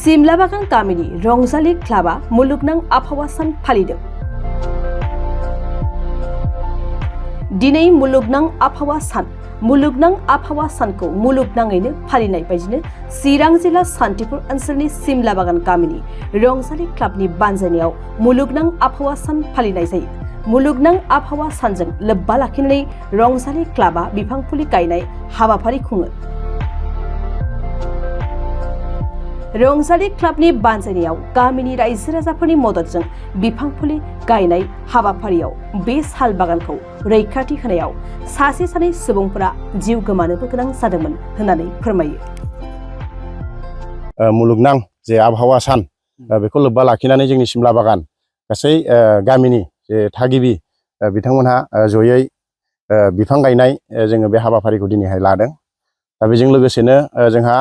सिमला बागान गामिनि रंजालि क्लाबा मुलुगनां आबहावा सान फालिदों। दिनै मुलुगनां आबहावा सान। मुलुगनां आबहावा सानखौ मुलुगनाङैनो फालिनाय बायदिनो चिरां जिल्ला सान्तिपुर ओनसोलनि सिमला बागान गामिनि रंजालि क्लाबनि बानजायनायाव मुलुगनां आबहावा सान फालिनाय जायो। मुलुगनां आबहावा सानजों लोब्बा लाखिनानै रंजालि क्लाबा बिफां फुलि गायनाय हाबाफारि खुङो। रंजालि क्लाबनि बानजायनायाव गामिनि रायजो राजाफोरनि मददजों बिफां फुलि गायनाय हाबाफारियाव बे साल बागानखौ रैखाथि होनायाव सासे सानै सुबुंफोरा जिउ गोमानोबो गोनां जादोंमोन होननानै फोरमायो। मुलुगनां जे आबहावा सान बेखौ लोब्बा लाखिनानै जोंनि सिमला बागान गासै गामिनि जे थागिबि बिथांमोनहा जयै बिफां गायनाय जोङो बे हाबाफारिखौ दिनैहाय लादों। दा बेजों लोगोसेनो जोंहा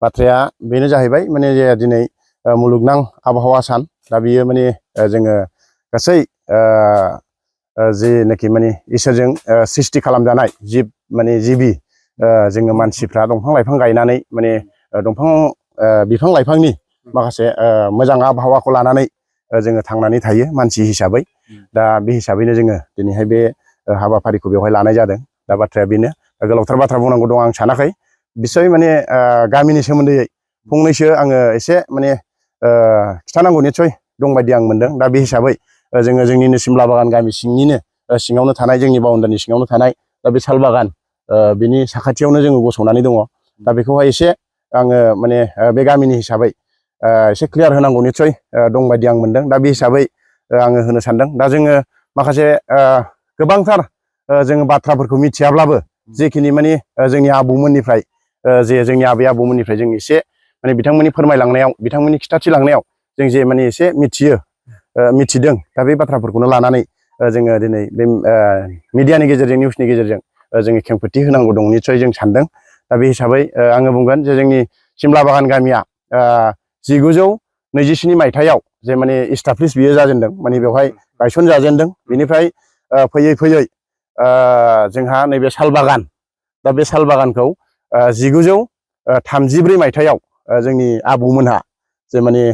बाथ्राया बेनो जाहैबाय माने जे दिनै मुलुगनां आबहावा सान। दा बियो माने जोङो गासै जेनाखि माने इसोरजों सृष्टि खालामजानाय जिब माने जिबि जोङो मानसिफ्रा दंफां लाइफां गायनानै माने बिफां लाइफांनि माखासे मोजां आबहावाखौ लानानै जोङो थांनानै थायो मानसि हिसाबै। दा बे हिसाबैनो जोङो दिनैहाय बे हाबाफारिखौ बेवहाय लानाय जादों। दा बाथ्राया बेनो, गोलावथार बाथ्रा बुंनांगौ दं आं सानाखै। बिसय माने गामिनि सोमोन्दै फंनैसो आङो एसे माने खिथानांगौ निस्सय दंबायदि आं मोनदों। दा बे हिसाबै जोङो जोंनिनो सिमला बागान गामि सिङावनो थानाय, जोंनि बाउण्डारिनि सिङावनो थानाय दा बे साल बागान बिनि साखाथियावनो जोङो गसंनानै दङ। दा बेखौहाय एसे आङो माने बे गामिनि हिसाबै एसे क्लियार होनांगौ निस्सय दंबायदि आं मोनदों। दा बे हिसाबै आङो होनो सानदों। दा जोङो माखासे गोबांथार जोङो बाथ्राफोरखौ मिथियाब्लाबो जेखिनि माने जोंनि आबौमोननिफ्राय जे जोंनि आबै आबौमोननिफ्राय जों एसे माने बिथांमोननि फोरमायलांनायाव, बिथांमोननि खिथाथिलांनायाव जों जे माने एसे मिथिदों। दा बे बाथ्राफोरखौनो लानानै जोङो दिनै बे मिडियानि गेजेरजों, निउसनि गेजेरजों जोङो खेंफोरथि होनांगौ दं निस्सय जों सानदों। दा बे हिसाबै आङो बुंगोन जे जोंनि सिमला बागान गामिया 1927 मायथाइयाव जे माने इस्टाब्लिस बियो जाजेनदों, माने बेवहाय गायसनजाजेनदों। बेनिफ्राय फैयै फैयै जोंहा नैबे साल बागान, दा बे साल बागानखौ 1934 मायथाइयाव जोंनि आबौमोनहा जे माने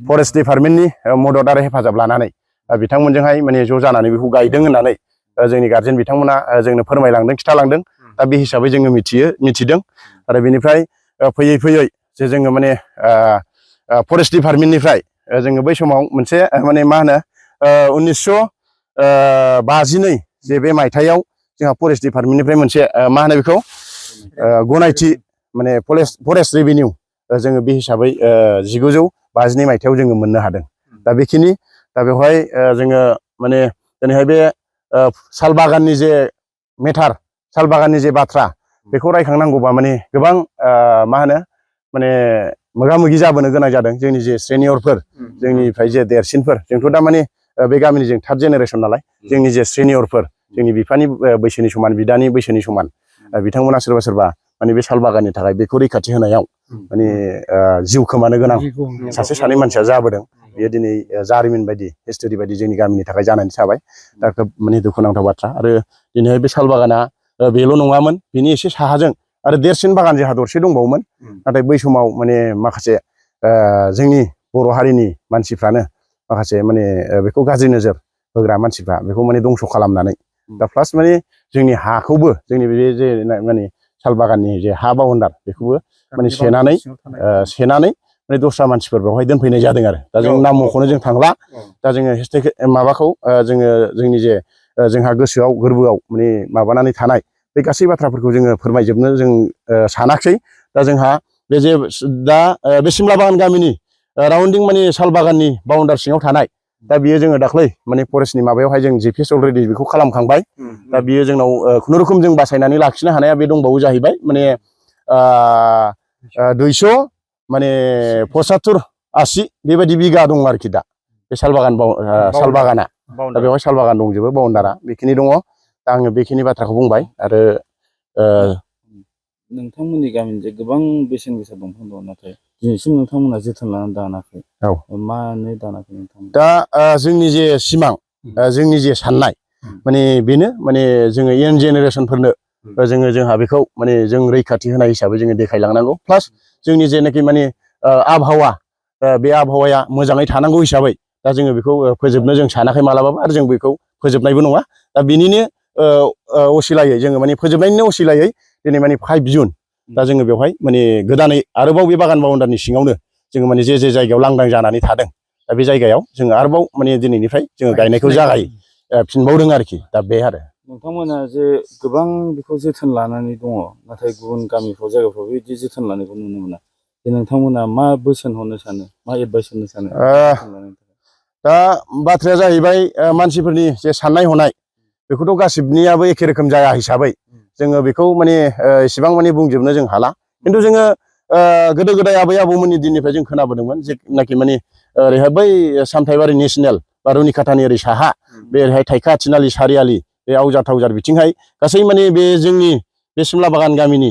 फरेस्ट डिपार्टमेन्टनि मदद आरो हेफाजाब लानानै बिथांमोनजोंहाय माने ज' जानानै बेखौ गायदों होननानै जोंनि गारजेन बिथांमोना जोंनो फोरमायलांदों, खिथालांदों। दा बे हिसाबै जोङो मिथिदों। आरो बेनिफ्राय फैयै फैयै जे जोङो माने फरेस्ट डिपार्टमेन्टनिफ्राय जोङो बै समाव मोनसे माने मा होनो 1952 जे बे मायथाइयाव जोंहा फरेस्ट डिपार्टमेन्टनिफ्राय मोनसे मा होनो बेखौ गनायथि माने फरेस्ट रेभिनिउ जोङो बे हिसाबै 1952 मायथाइयाव जोङो मोननो हादों। दा बेखिनि, दा बेवहाय जोङो माने दिनैहाय बे साल बागाननि जे मेटार, साल बागाननि जे बाथ्रा, बेखौ रायखांनांगौबा माने गोबां मा होनो माने मोगा मोगि जाबोनो गोनां जादों। जोंनि जे सेनियरफोर, जोंनिफ्राय जे देरसिनफोर, जोंथ' दा माने बे गामिनि जों थार्ड जेनेरेसन नालाय, जोंनि जे सेनियरफोर, जोंनि बिफानि बैसोनि समान, बिदानि बैसोनि समान, बिथांमोना सोरबा सोरबा माने बे साल बागाननि थाखाय बेखौ रैखाथि होनायाव माने जिउ खोमानो गोनां सासे सानै मानसिया जाबोदों। बेयो दिनै जारिमिन बायदि, हिस्ट'रि बायदि जोंनि गामिनि थाखाय जानानै थाबाय। दा खोब माने दुखुनांथाव बाथ्रा। आरो दिनैहाय बे साल बागाना बेल' नङामोन, बिनि एसे साहाजों आरो देरसिन बागान जोंहा दरसे दंबावोमोन। नाथाय बै समाव माने माखासे जोंनि बर' हारिनि मानसिफ्रानो माखासे माने बेखौ गाज्रि नोजोर होग्रा मानसिफ्रा बेखौ माने दंस' खालामनानै, दा प्लास माने जोंनि हाखौबो, जोंनि बे जे माने साल बागाननि जे हा बाउण्डार, बेखौबो माने सेनानै माने दस्रा मानसिफोर बेवहाय दोनफैनाय जादों आरो। दा जों नाम मख'नो जों थांला। दा जोङो माबाखौ जोङो जोंनि जे जोंहा गोसोआव, गोरबोआव माने माबानानै थानाय बे गासै बाथ्राफोरखौ जोङो फोरमायजोबनो जों सानाखिसै। दा जोंहा बे जे दा बे सिमला बागान गामिनि राउन्डिं माने साल बागाननि बाउण्डार सिङाव थानाय, दा बियो जोङो दाख्लै माने फरेस्टनि माबायावहाय जों जिपिएस अलरेडि बेखौ खालामखांबाय। दा बियो जोंनाव खुनुरुखुम जों बासायनानै लाखिनो हानाया बे दंबावो जाहैबाय माने 275-80 बेबायदि बिगा दं आरोखि दा बे साल बागाना। दा बेवहाय साल बागान दंजोबो, बाउण्डारा बेखिनि दङ। दा आङो बेखिनि बाथ्राखौ बुंबाय। आरो नोंथांमोननि गामिनि गोबां बेसेन गोसा दंफां दं, नाथाय दिनैसिम नोंथांमोना जोथोन लानानै दानाखै। मानो दानाखै नोंथांमोना? दा जोंनि जे सिमां, जोंनि जे साननाय, माने बेनो माने जोङो इयुन जेनेरेसनफोरनो जोंहा बेखौ माने जों रैखाथि होनाय हिसाबै जोङो देखायलांनांगौ प्लास जोंनि जेनाखि माने आबहावा बे आबहावाया मोजाङै थानांगौ हिसाबै दा जोङो बेखौ फोजोबनो जों सानाखै मालाबाबो आरो जों बेखौ फोजोबनायबो नङा दा बिनिनो असिलायै जोङो माने फोजोबनायनिनो असिलायै दिनै माने 5 जुन दा जोङो बेवहाय माने गोदानै आरोबाव बे बागान बाउन्डारिनि सिङावनो जोङो माने जे जायगायाव लांदां जानानै थादों दा बे जायगायाव जोङो आरोबाव माने दिनैनिफ्राय जोङो गायनायखौ फिनबावदों आरोखि दा बे आरो नोंथांमोना जे गोबां बेखौ जोथोन लानानै दङ नाथाय गुबुन गामिफ्राव जायगाफ्राव बिदि जोथोन लानायखौ नुनो मोना नोंथांमोना मा बोसोन हरनो सानो मा एडभाइस होनो सानो दा बाथ्राया जाहैबाय मानसिफोरनि जे साननाय हनाय बेखौथ' गासिबनियाबो एखे रोखोम जाया हिसाबै जोङो बेखौ माने इसेबां माने बुंजोबनो जों हाला खिन्थु जोङो गोदो गोदाय आबै आबौमोननि दिननिफ्राय जों खोनाबोदोंमोन जेनाखि माने ओरैहाय बै सामथाइबारि नेसनेल बा रुनिखातानि ओरै साहा बे ओरैहाय थाइखा थिनालि सारियालि बे आवजार थावजार बिथिंहाय गासै माने बे जोंनि बे सिमला बागान गामिनि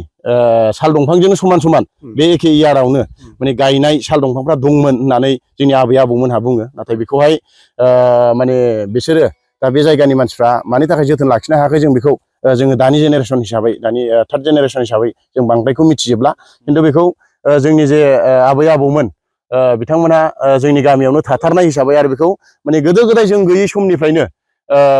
साल दंफांजोंनो समान समान बे एखे इयारावनो माने गायनाय साल दंफांफ्रा दंमोन होननानै जोंनि आबै आबौमोनहा बुङो नाथाय बेखौहाय माने बिसोरो दा बे जायगानि मानसिफ्रा मानि थाखाय जोथोन लाखिनो हायाखै जों बेखौ जोङो दानि जेनेरेसन हिसाबै दानि थार्ड जेनेरेसन हिसाबै जों बांद्रायखौ मिथिजोबला खिन्थु बेखौ जोंनि जे आबै आबौमोन बिथांमोना जोंनि गामियावनो थाथारनाय हिसाबै आरो बेखौ माने गोदो गोदाय जों गैयै समनिफ्रायनो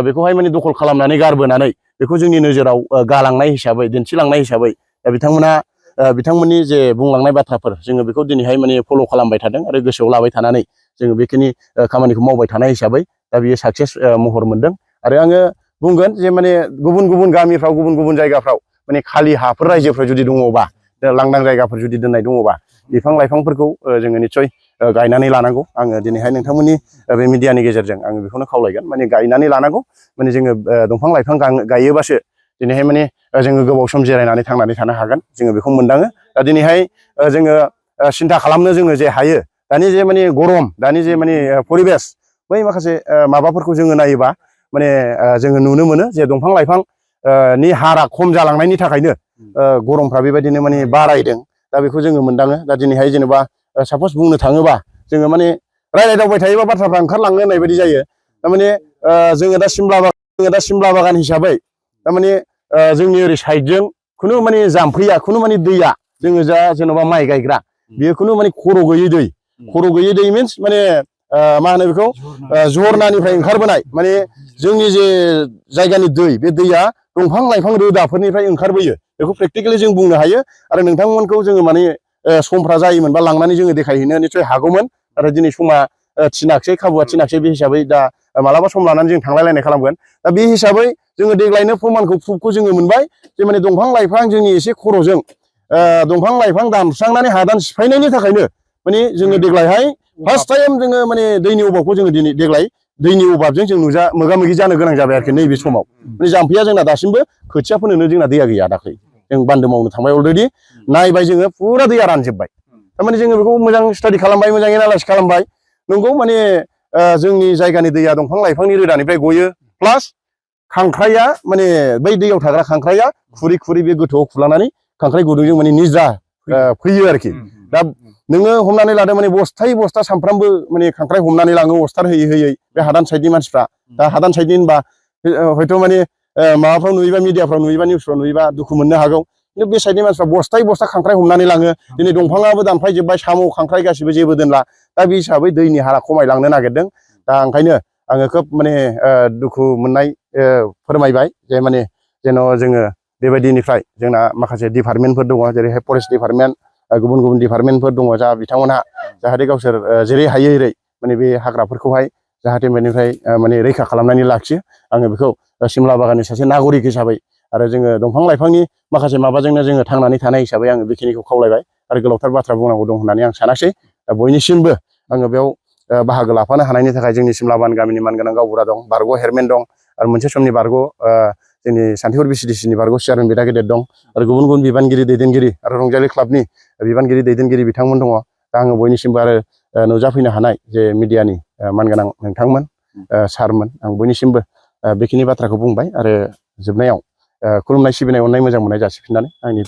बेखौहाय माने दखल खालामनानै गारबोनानै बेखौ जोंनि नोजोराव गालांनाय हिसाबै दिन्थिलांनाय हिसाबै बिथांमोननि जे बुंलांनाय बाथ्राफोर जोङो बेखौ दिनैहाय माने फल' खालामबाय थादों आरो गोसोआव लाबाय थानानै जोङो बेखिनि खामानिखौ मावबाय थानाय हिसाबै दा बियो साक्सेस महर मोनदों आरो आङो बुंगोन जे माने गुबुन गुबुन गामिफ्राव गुबुन गुबुन जायगाफ्राव माने खालि हाफोर रायजोफ्राव जुदि दङबा लांदां जायगाफोर जुदि दोननाय दङबा बिफां लाइफांफोरखौ जोङो निस्सय गायनानै लानांगौ आङो दिनैहाय नोंथांमोननि बे मिडियानि गेजेरजों आङो बेखौनो खावलायगोन माने गायनानै लानांगौ माने जोङो दंफां लाइफां गायोबासो दिनैहाय माने जोङो गोबाव सम जिरायनानै थांनानै थानो हागोन जोङो बेखौ मोनदाङो दा दिनैहाय जोङो सिन्था खालामनो जोङो जे हायो दानि जे माने गरम दानि जे माने परिबेस बै माखासे माबाफोरखौ जोङो नायोबा माने जोङो नुनो मोनो जे दंफां लाइफां नि हारा खम जालांनायनि थाखायनो गरमफ्रा बेबायदिनो माने बारायदों दा बेखौ जोङो मोनदाङो दा दिनैहाय जेनेबा सापस बुंनो थाङोबा जोङो माने रायज्लायदावबाय थायोबा बाथ्राफ्रा ओंखारलांनो होननाय बायदि जायो थारमाने जोङो दा सिमला बागान हिसाबै थारमाने जोंनि ओरै साइडजों खुनु माने जाम्फैया खुनु माने दैया जोङो जा जेन'बा माइ गायग्रा बेयो खुनु माने खर' गैयै दै मिन्स माने मा होनो बेखौ झरनानिफ्राय ओंखारबोनाय माने जोंनि जे जायगानि दै बे दैया दंफां लाइफां रोदाफोरनिफ्राय ओंखारबोयो बेखौ प्रेक्टिकेलि जों बुंनो हायो आरो नोंथांमोनखौ जोङो माने समफ्रा जायोमोनबा लांनानै जोङो देखायहैनो निस्सय हागौमोन आरो दिनै समा थिनाखसै खाबुआ थिनाखसै बे हिसाबै दा मालाबा सम लानानै जों थांलायलायनाय खालामगोन दा बे हिसाबै जोङो देग्लायनो प्रमाणखौ प्रुफखौ जोङो मोनबाय जे माने दंफां लाइफां जोंनि एसे खर'जों दंफां लाइफां दानस्रांनानै हादान सिफायनायनि थाखायनो माने जोङो देग्लायहाय फार्स्ट टाइम जोङो माने दैनि अभाबखौ जोङो देग्लाय दैनि अभाबजों जों मोगा मोगि जानो गोनां जाबाय आरोखि नैबे समाव माने जाम्फैया जोंना दासिमबो खोथिया फोनोनो जोंना दैया गैया दाख्लै जों बान्दो मावनो थांबाय अलरेडि नायबाय जोङो फुरा दैया रानजोब्बाय थारमाने जोङो बेखौ मोजां स्टाडि खालामबाय मोजां एनालाइस खालामबाय नंगौ माने जोंनि जायगानि दैया दंफां लाइफांनि रोदानिफ्राय गयो प्लास खांख्राइया माने बै दैयाव थाग्रा खांख्राइया खुरै खुरै बे गोथौआव खुलानानै खांख्राइ गुदुंजों माने निजा फैयो आरोखि दा नोङो हमनानै लादो माने बस्थायै बस्था सानफ्रामबो माने खांख्राइ हमनानै लाङो अस्टार होयै बे हादान साइडनि मानसिफ्रा दा हादान साइडनि होनबा हयथ' माने माबाफ्राव नुयोबा मिडियाफ्राव नुयोबा निउसफ्राव नुयोबा दुखु मोननो हागौ खिन्थु बे साइडनि मानसिफ्रा बस्थायै बस्था खांख्राइ हमनानै लाङो दिनै दंफाङाबो दानफायजोब्बाय साम' खांख्राइ गासिबो जेबो दोनला दा बे हिसाबै दैनि हारा खमायलांनो नागिरदों दा ओंखायनो आङो खोब माने दुखु मोननाय फोरमायबाय जे माने जेन' जोङो बेबायदिनिफ्राय जोंना माखासे डिपार्टमेन्टफोर दङ जेरैहाय फरेस्ट डिपार्टमेन्ट गुबुन गुबुन डिपार्टमेन्टफोर दङ जा बिथांमोनहा जाहाथे गावसोर जेरै हायो एरै माने बे हाग्राफोरखौहाय जाहाथे बेनिफ्राय माने रैखा खालामनानै लाखियो आङो बेखौ सिमला बागाननि सासे नागरिक हिसाबै आरो जोङो दंफां लाइफांनि माखासे माबाजोंनो जोङो थांनानै थानाय हिसाबै आङो बेखिनिखौ खावलायबाय आरो गोलावथार बाथ्रा बुंनांगौ दं होननानै आं सानाखिसै दा बयनिसिमबो आङो बेयाव बाहागो लाफानो हानायनि थाखाय जोंनि सिमला बागान गामिनि मानगोनां गावबुरा दं बारग' हेरमेन दं आरो मोनसे समनि बारग' जोंनि सान्थिफुर बिसिडिसिनि बारग' चेयारमेन बिदा गेदेर दं आरो गुबुन गुबुन बिबानगिरि दैदेनगिरि आरो रंजालि क्लाबनि बिबानगिरि दैदेनगिरि बिथांमोन दङ दा आङो बयनिसिमबो आरो नुजाफैनो हानाय जे मिडियानि मानगोनां नोंथांमोन सारमोन आं बयनिसिमबो बेखिनि बाथ्राखौ बुंबाय आरो जोबनायाव खुलुमनाय सिबिनाय अननाय मोजां मोननाय जासिफिननानै आंनि